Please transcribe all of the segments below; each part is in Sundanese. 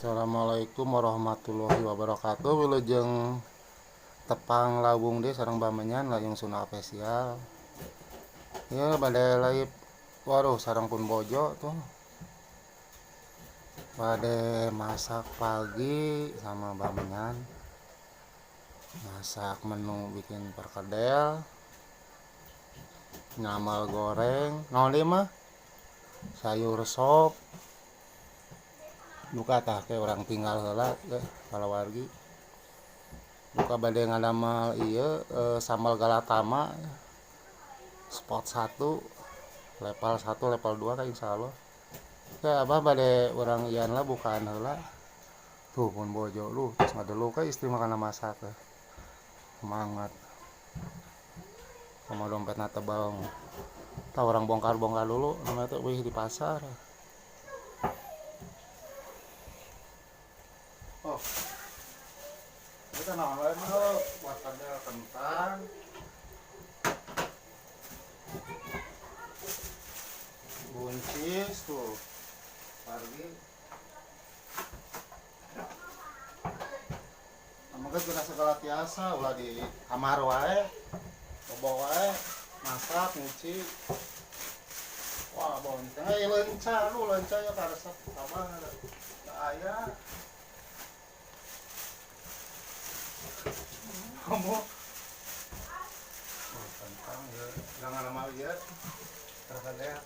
Assalamualaikum warahmatullahi wabarakatuh. Wilujeng tepang lawung deh sareng bamenyan layung Sunda Official. Ya bade live, waduh, sareng pun bojo tuh. Bade masak pagi sama bamenyan. Masak menu bikin perkedel, nyamal goreng, naon deui mah? Sayur sop. Duka tah ke urang tinggal heula teh kalawargi. Duka bade ngadamel ieu sambal galatama spot 1 level 1 level 2 ka insyaallah. Ya abah bade urang ian lah bukaan heula. Tuh pun bojo lu terus ngadeluk ka istri makan masak teh. Semangat. Komo dompetna tebal. Tah urang bongkar-bongkar dulu namanya teh wih di pasar. Oh. Kita naon wae mah buat perkedel kentang. Buncis tuh. Pargi. Amoga geus segala tiasa ulah di kamar wae. Bobo wae masak nyuci. Wah, bonteng euy leunca lu leunca ya karesep abah teu aya. Kamu oh, kentang ya, jangan lama ya. Perkedel.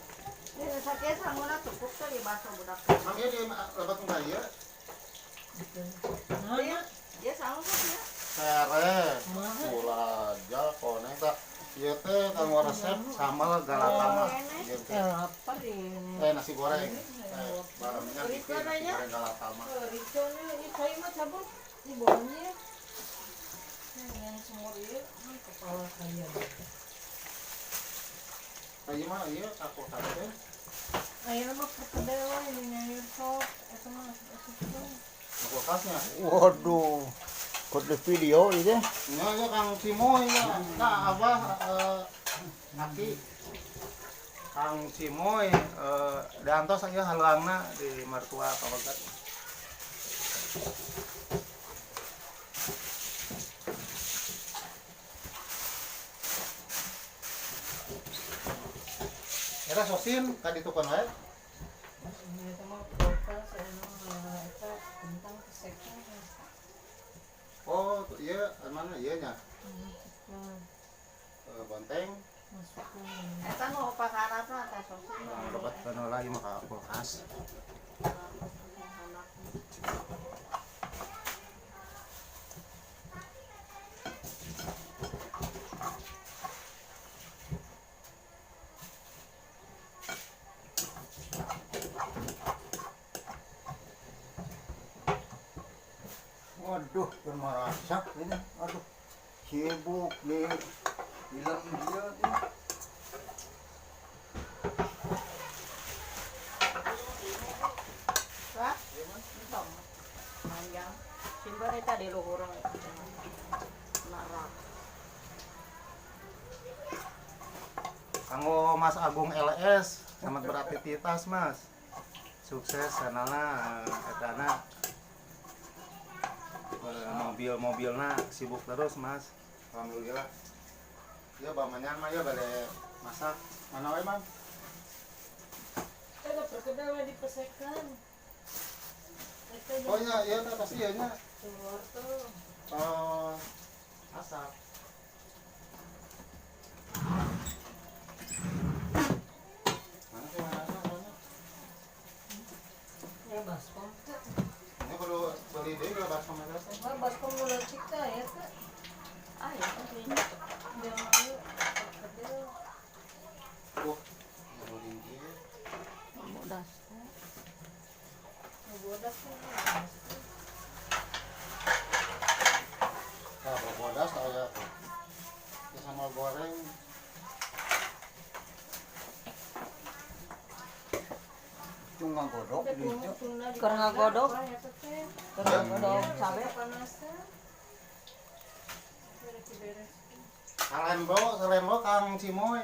Ya, sakit sanguna cukup tuh ya bakso budak. Mang ieu di lebat enggak ya? Iya, dia sangu kan ya. Sere, gula koneng tak. Ieu teh kanggo resep sambal galatama. Ieu teh. Lapar ini. Nasi goreng. Barangnya bikin nasi goreng galatama. Ricona ini kayu mah cabut di bawahnya. Yang semur ieu kepala kaya. Kayu mah ieu aku teh. Ayeuna mah perkedel we ini nyayur sop eta mah asup teh. Kulkasnya. Waduh, kode video ini. Nya ya Kang Cimoy ya. Nah, abah aki Kang Cimoy diantos ieu haluangna di mertua pawegat. Era sosin ka ditu kan wae. Eta mah kulkas ayeuna mah eta kentang keseknya. Oh, iya mana ieu nya? Nah, Bonteng. masukkan. Eta nu pakarapna teh sosin. Nah, dapat kana lagi mah ka kulkas. Waduh, bermerasak ini. Aduh, sibuk di film dia nih. Wah, entong. Panjang. Simpen eta di luhur. Narak. Kanggo Mas Agung LS, selamat beraktivitas Mas. Sukses channelna etana. Mobil-mobilna sibuk terus Mas. Alhamdulillah. Ya bamanya mah ya bade masak. Mana wae, Mang? Eta perkedel we dipesekan. Eta Oh iya, iya teh pasti iya nya. Keluar tuh. Oh, masak. Mana sih mana mana? Ya baskom teh. Ini perlu beli deh kalau baskom eta teh. Wah, baskom nu leutik teh aya teh. Ah, ya kan sih. Dia mau perkedel. Baru tinggi. Bodas. Nu bodas teh. Baskom. Nah, bodas aya tuh. Ya sambal goreng. Cuma godok gitu. Keur ngagodog. Keur ngagodog cabe. Panas teh. Beres-beres. Salembo, salembo Kang Cimoy.